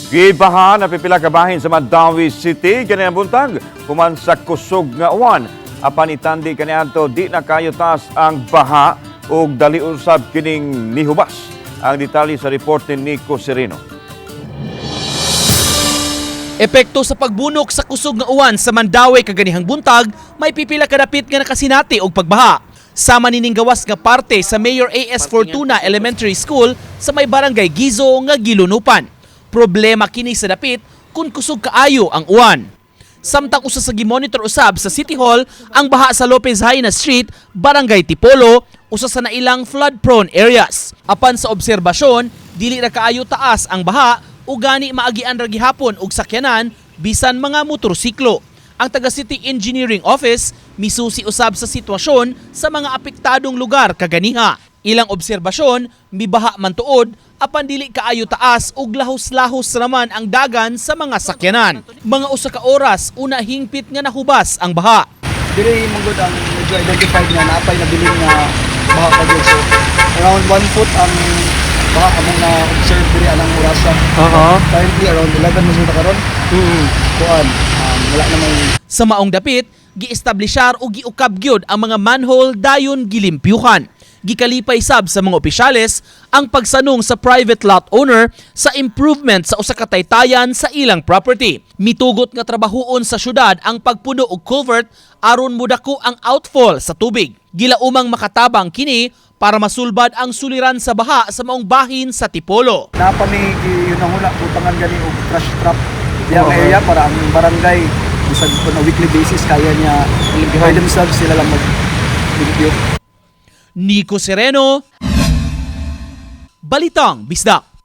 Gibaha na pipila ka bahin sa Mandaue City kaninang buntag human sa kusog nga uwan. Apan itandi kaniadto, di na kaayo taas ang baha ug dali usab kining nihubas. Ang detalye sa report ni Nico Sereno. Epekto sa pagbunok sa kusog nga uwan sa Mandaue kaganihang buntag, may pipila ka dapit nga nakasinati og pagbaha. Sama nining gawas nga parte sa Mayor A.S. Fortuna Elementary School sa may Barangay Guizo nga gilunupan. Problema kini sa dapit kung kusog kaayo ang uwan. Samtang usa sa gimonitor usab sa City Hall ang baha sa Lopez Jaena Street, Barangay Tipolo, usa sa nailang flood-prone areas. Apan sa obserbasyon, dili ra kaayo taas ang baha ug gani maagian ra gihapon og sakyanan bisan mga motorsiklo. Ang taga City Engineering Office misusi usab sa sitwasyon sa mga apektadong lugar kaganiha. Ilang obserbasyon, mibaha man tuod apan dili kaayo taas ug lahos-lahos raman ang dagan sa mga sakyanan. Mga 1 ka oras una hingpit nga nahubas ang baha. Diri man gud ang medyo identified nga naapay nabilin nga baha pa gyud. So around 1 foot ang baha among na observe diri anang orasa. Currently around 11 mo ta karon. Kuan, wala na may Sa maong dapit, giestablishar o giukab gyud ang mga manhole dayon gilimpyuhan. Gikalipay sab sa mga opisyales ang pagsanong sa private lot owner sa improvement sa usa ka taytayan sa ilang property. Mitugot nga trabahuon sa syudad ang pagpuno og culvert aron modako ang outfall sa tubig. Gilaumang makatabang kini para masulbad ang suliran sa baha sa maong bahin sa Tipolo. Naa pa mi gihunahuna butangan gani og trash trap diha nga area para ang barangay bisag on a weekly basis kaya niya by themselves sila lang mag limpyo. Nico Sereno, Balitang Bisdak.